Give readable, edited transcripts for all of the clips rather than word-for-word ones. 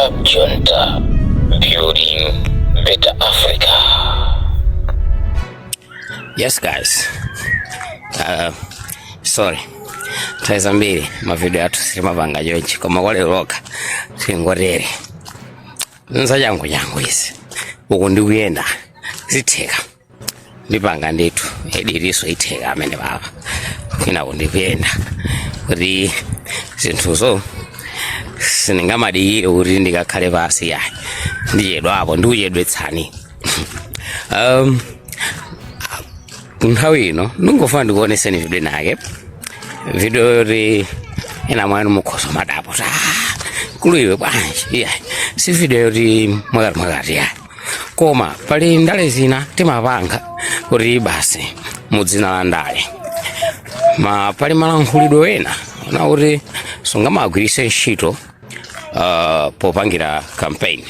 Cab Junta, building better Africa. Yes guys. Sorry. Nthawi zambiri mavideo athu sitimapanga chonchi, koma kwa lero lokha tingotere. Nzachangu changu izi. Uku ndikuyenda zitheka. Ndipanga ndithu edit-so itheka amene papa. Kwinaku ndikuyenda kuti zinthuzo sindingamadikire kuti ndikakhale pasi, yayi, ndichedwapo ndikuchedwetsani. Nthawi ino ndingofuna ndikuoneseni video inake, video yoti ena mwanu mukhoza madapo ta kulu iwe bwanji. Iya, si video yoti mwakati mwakati, yayi, koma pali ndale zina timapanga kuti basi mudzina la ndale, ma pali malankhulidwe ena ona kuti sungamagwiritse ntchito popangira campaign.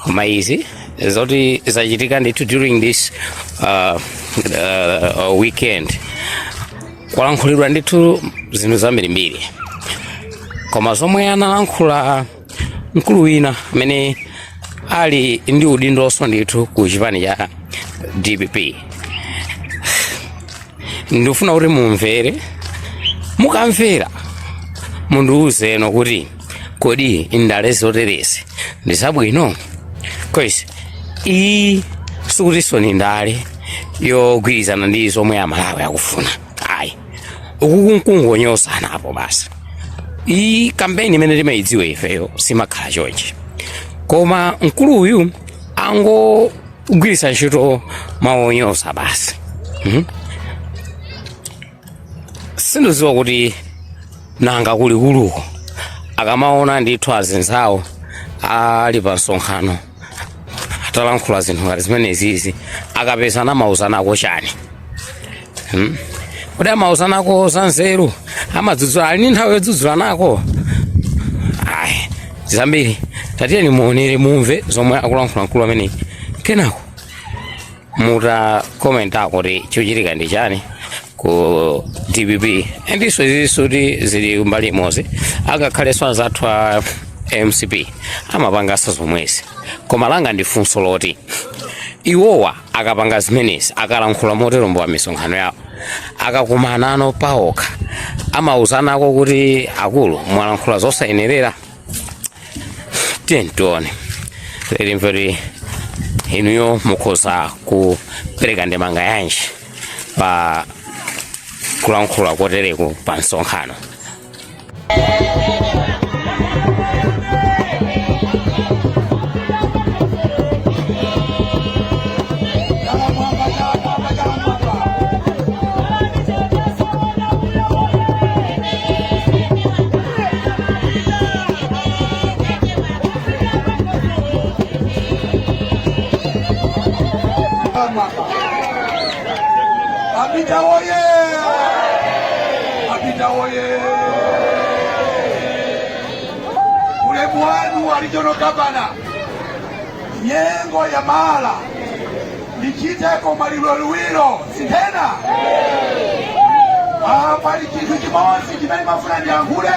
Koma izi zoti zachitika ndithu during this weekend, kwalankhulidwa ndithu zinthu zambirimbiri, koma zomwe analankhula mkulu wina amene ali ndi udindonso ndithu ku chipani cha DPP, ndikufuna kuti mumvere. Mukamvera mundiuzeno kuti kodi ndale zoterezi ndi zabwino? Koisi iyi sikutinso ni ndale yogwirizana ndi zomwe Amalawi akufuna, ayi. Uku kunkungonyozana apo basi. Iyi kampeni imene timayidziwa ifeyo simakhala chonchi, koma mkuluyu angogwiritsa ntchito mawu onyoza basi. Sindidziwa kuti nanga kulikuluko akamaona ndithu azinzawo ali pa msonkhano atalankhula zinthu ngati zimenezizi, akapezana amauzanako chani? Kodi amauzanako za nzeru? Amadzudzula? Ali ndi nthawi yodzudzula nako? Ayi, zambiri. Tatiyeni muonere, mumve zomwe akulankhula mkulu ameneyi, kenako muta comment-a kuti chikuchitika ndi chani ku DPP. Ndiso izinso kuti zili mbali imodzi, angakhalenso anzathu a MCP amapanganso zomwezi. Koma langa ndi funso loti iwowa akapanga zimenezi, akalankhula motero mbo misonkhano yawo, akakumanano paokha amauzanako kuti akulu mwalankhula zosayenerera? Tiyeni tione, timve kuti inuyo mukhoza kupereka ndemanga yanji pa kulankhula kotereku pa msonkhano. Apita woye! Apita woye! Ulemu wanu a regional governor, nyengo ya mala ndichiteko maliloluwiro sinthena. Pali chinthu chimodzi chimene mafuna ndiyankhule,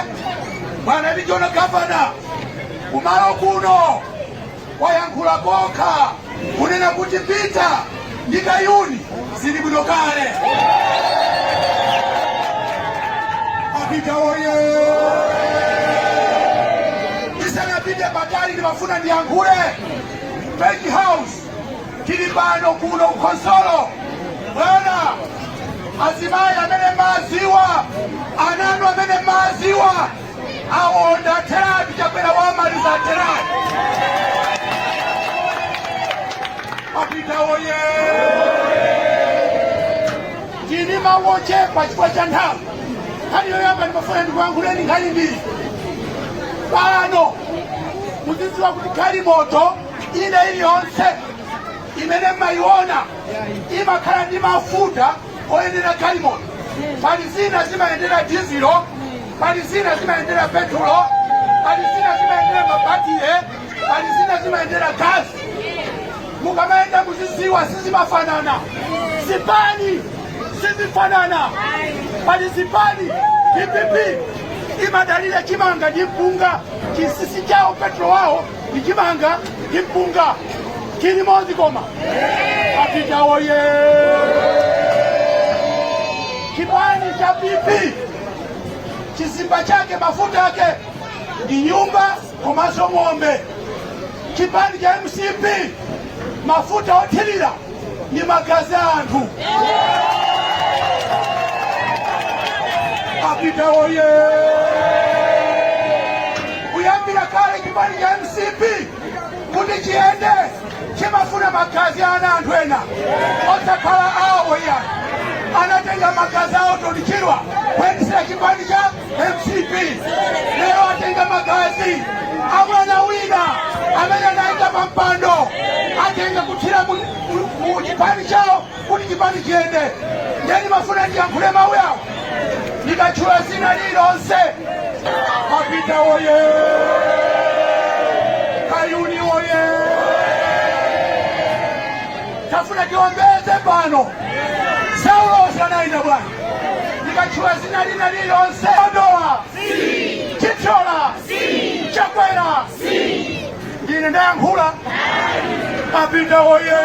bwana regional governor. Kumalo kuno wayankhula kokha kunena kuti Peter ndi Kayuni zili bwino kale. Apita woye! Tisanapite patali, ndimafuna ndiyankhule Page House. Tili pano kuno kukhonsolo, bwana. Azimayi amene maziwa, ananu amene maziwa awonda theratu. Chakwera wamaliza theratu. Apita woye! Tini mawu ochepa chifukwa cha nthawi. Nkhani yoyamba ndimafuna ndikuyankhuleni nkhani mbiri pano. Muzidziwa kuti galimoto ina iliyonse imene mmayiona imakhala ndi mafuta oyendera galimoto. Pali zina zimayendera dizilo, pali zina zimayendera petulo, pali zina zimayendera mabatire, pali zina zimayendera gasi. Mukamayenda muziziwa sizimafanana. Zipani sizifanana. Pali zipani DPP, Imadalira chimanga ndi mpunga. Chinsinsi chawo, petrol wawo ndi chimanga ndi mpunga. Tili limodzi koma apita woye. Chipani cha PP chizimba chake, mafuta ake ndi nyumba komanso ng'ombe. Chipani cha MCP mafuta othirira ndi magazi a anthu. Apita woye! Kuyambira kale chipani cha MCP kuti chiyende chimafuna magazi a ana anthu ena osakhala awo iyayi. Anatenga magazi a Orton Chirwa kuyendesera chipani cha MCP. Lero atenga magazi a mwana wina amene anayika pa mpando, atenga kuthira mu chipani chawo kuti chipani chiyende. Ndiye ndimafuna ndiyankhule mawu yawo ndikatchula zina lililonse. Apita woye! Kayuni woye! Tafuna tiombeze pano. Saulos anayenda bwanji? Ndikatchula zina lina lililonse. Ondola Chithyola Chakwera, ndine ndayankhula. Apita woye!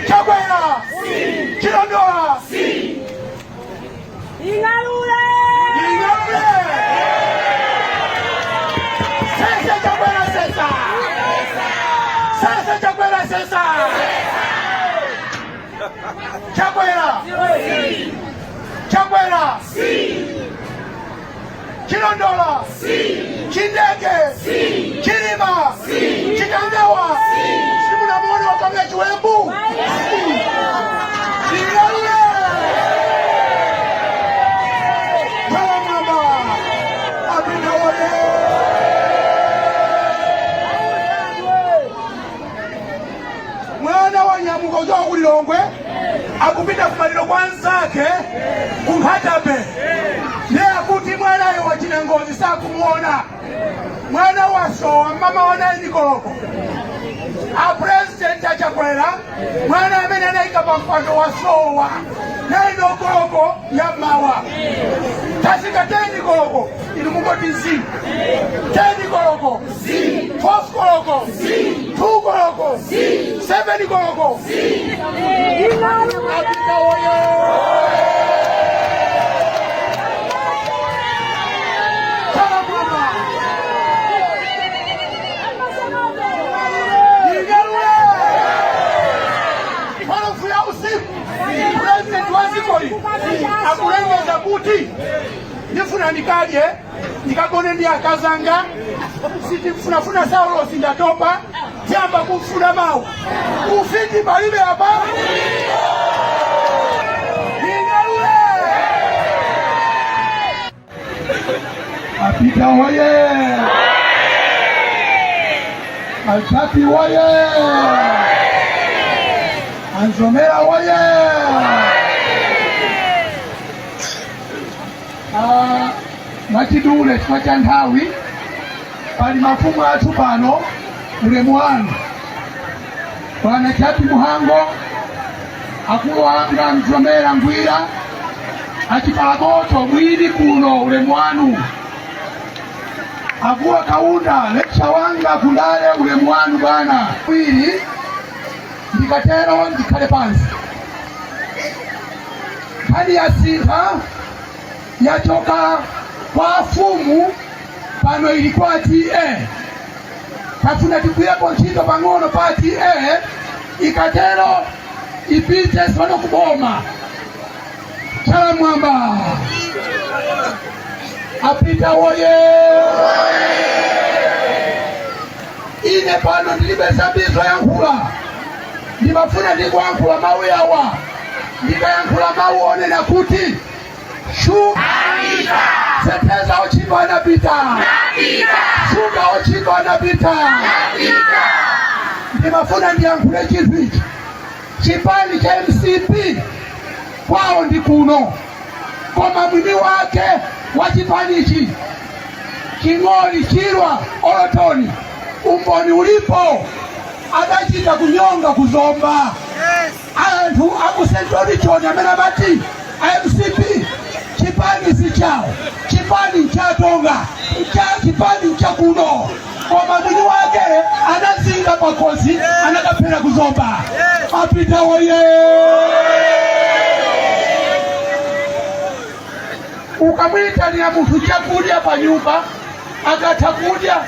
Chakwera Chilondola. Ing'alule! Ing'alule! Sesa Chakwera sesa! Sesa Chakwera sesa! Chakwera! Chakwera! Chilondola! Chindege! Chilima! Chikangawa! Simunamuone wakamya chiwembu? Ing'alule! Tawa mama! Apita woye! Mwana wa nyamuka kuchoka ku Lilongwe akupita kumaliro kwa nzake ku Nkhata Bay, ndiye akuti mwanayo wachita ngozi, sakumuona. Mwana wasowa mama wa 9 koloko. A President aChakwera, mwana amene anayika pa mpando wasowa 9 koloko ya mawa. Tafika 10 koloko, inu mungoti zi 10 koloko, 12 koloko, 2 koloko, 7 koloko. Apita woye! Kala mama! Ing'alule! 12 ya usiku president wa dzikoli akulengeza kuti ndifuna ndikadye, ndikagone ndi akazanga, sitifunafuna Saulosi, ndatopa, tiyamba kufuna mawu. Ufiti palibe apa. Ing'alule! Apita woye! Alchapi woye! Anzomera woye! Ah, mwachidule chifukwa cha nthawi, pali mafumu athu pano, ulemu wanu. Bwana Chapi Muhango, akulu anga Mzomera Ngwira, achipalamoto mwini kuno, ulemu wanu. Avuwa Kaunda, lecturer wanga kundale, ulemu wanu bwana. Wiri ndikatero ndikhale pansi. Nkhani yasintha, yachoka kwa afumu, pano ili kwa TA. Tafuna tigwirepo ntchito pang'ono pa TA, ikatero ipite pano kuboma. Chala mwamba! Apita woye! Ine pano ndilibe zambiri zoyankhula, ndimafuna ndikuyankhula mawu awa. Ndikayankhula mawu onena kuti shu feteleza otchipa anapita, shuga otchipa anapita. Ndimafuna ndiyankhule chinthu ichi: chipani cha MCP kwawo ndi kuno, koma mwini wake wa chipanichi Ching'oli Chirwa Olotoni, umboni ulipo, adachita kunyonga kuzomba. Anthu aku Central Region amene amati MCP chipani si chawo, chipani nchatonga, cha chipani nchakuno, koma mwini wake anazinga pakhosi, anakaphera kuzomba. Apita woye! Ukamwitanira munthu chakudya pa nyumba, akatha kudya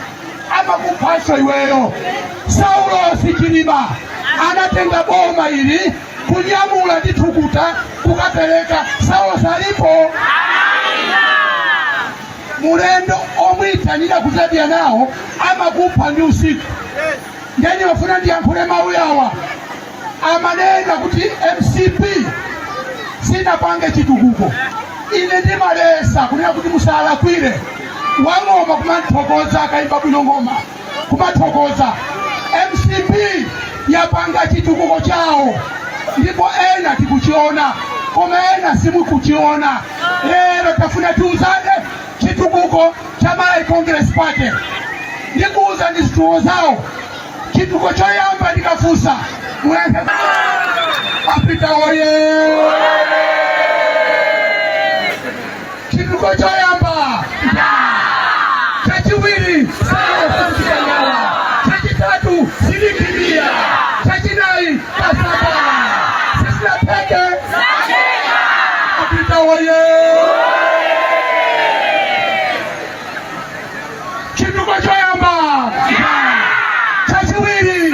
amakuphanso iweyo. Saulosi Chilima anatenga boma ili kunyamula ndi thukuta kukapereka. Saulosi alipo mulendo omwitanira kuzadya nawo amakupha ndi usiku. Ndiye ndimafuna ndiyankhule mawu awa. Amanena kuti MCP sinapange chitukuko. Ine ndimalesa kunena kuti musalakwire wang'oma kumathokoza akayimba bwino ng'oma kumathokoza. MCP yapanga chitukuko chawo ndipo ena tikuchiona koma ena simukuchiona. Lero tafuna tiuzane chitukuko cha Malawi Congress Party. Ndikuuza ndi zitukuko zawo. Chitukuko choyamba ndikafunsa muyankhe. Apita woye! Chitukuko choyamba, chachiwiri Chikangawa, chachitatu Sidik Mia, chachinayi Kasaba. Sisinatheke. Apita woye! Chitukuko choyamba, chachiwiri,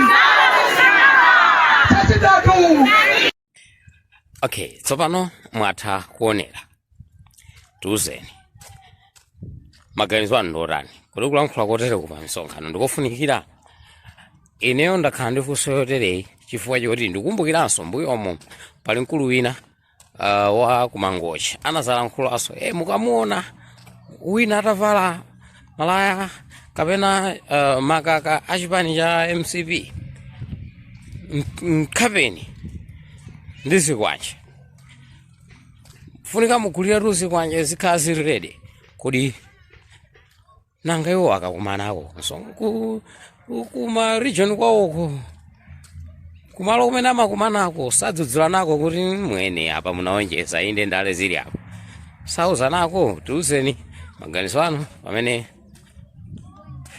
chachitatu. Okay, tsopano mwatha kuonera. Tiuzeni maganizo anu ndiotani? Kodi kulankhula kotereku pa msonkhano ndikofunikira? Ineyo ndakhala ndi funso yotereyi chifukwa choti ndikumbukiranso mbuyomo pali mkulu wina wa kumangochi anazalankhulanso, mukamuona wina atavala malaya kapena makaka achipani cha MCP, mkhapeni ndi zikwanje, funika mugulira zikwanje zikhala zili ready. Kodi nanga iwo akakumanako so kuma region kwawoko, kumalo kumene amakumanako, sadzudzula nako kuti mwene apa munaonjeza, inde ndale zili apa, sauzanako? Tiuzeni maganizo anu pamene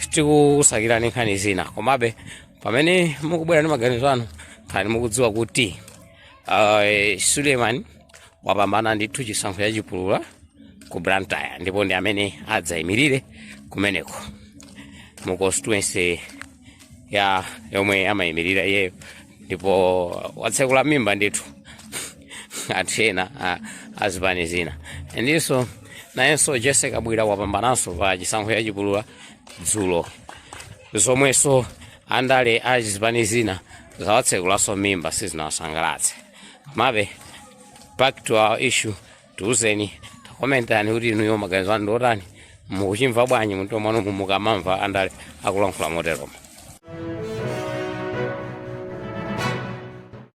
tikusakirani nkhani zina. Komabe pamene mukubwera ndi maganizo anu, khalani mukudziwa kuti Suleiman wapambana ndithu chisankho cha chipulula ku Blantyre, ndipo ndi amene adzayimirire kumeneko mu constituency ya yomwe amayimirira iyeyo, ndipo watsekula mimba ndithu anthu ena azipani zina. Ndinso nayenso Jesse Kabwira wapambananso pa chisankho cha chipulula dzulo, zomwenso andale a zipani zina zawatsekulanso mimba, sizinawasangalatse. Komabe back to our issue, tiuzeni, takomentani kuti inuyo maganizo anu ndiotani, mukuchimva bwanji mumtima mwanu mukamamva andale akulankhula moteromo?